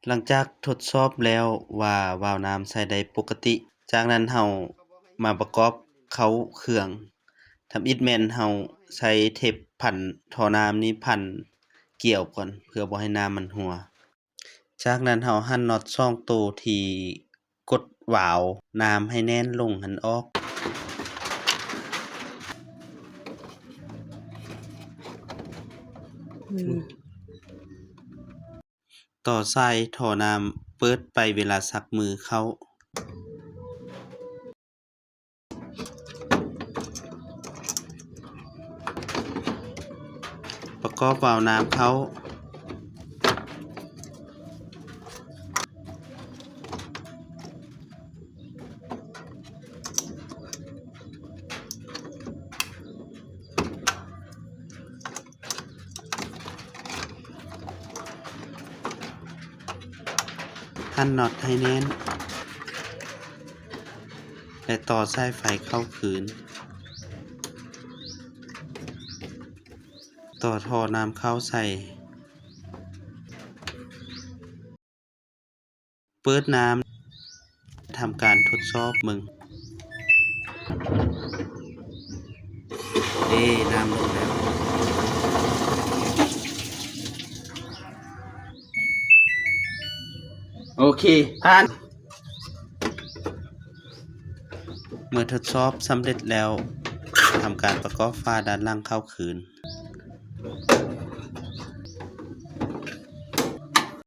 ຫຼັງຈາກທົດສອບແລ້ວວ່າວາວນ້ຳໃຊ້ໄດ້ປົກກະຕິ, ຈາກນັ້ນເຮົາມາປະກອບເຂົ້າເຄື່ອງ. ທຳອິດແມ່ນເຮົາໃຊ້ເທັບພັນທໍ່ນ້ຳນີ້ ພັນກຽວກ່ອນ ເພື່ອບໍ່ໃຫ້ນ້ຳມັນຮົ່ວ. ຈາກນັ້ນເຮົາຫັນນັອດສອງໂຕທີ່ກົດວາວນ້ຳໃຫ້ແໜ້ນລົງຫັ້ນອອກ. ອືມ ຕໍ່ສາຍທໍ່ນ້ຳເປີດໄປເວລາຊັກມືເຂົ້າ. ປະກອບວາວນ້ຳເຂົ້າ. ພັນນັອດໃຫ້ແໜ້ນ ແລະ ຕໍ່ສາຍໄຟເຂົ້າຄືນ. ຕໍ່ທໍ່ນ້ຳເຂົ້າໃສ່. ເປີດນ້ຳ ທຳການທົດສອບເບິ່ງ. ເອ ນ້ຳລົງແລ້ວ. ໂອເຄ ຜ່ານ. ເມື່ອທົດສອບສຳເລັດແລ້ວ, ທຳການປະກອບຝາດ້ານຫຼັງເຂົ້າຄືນ.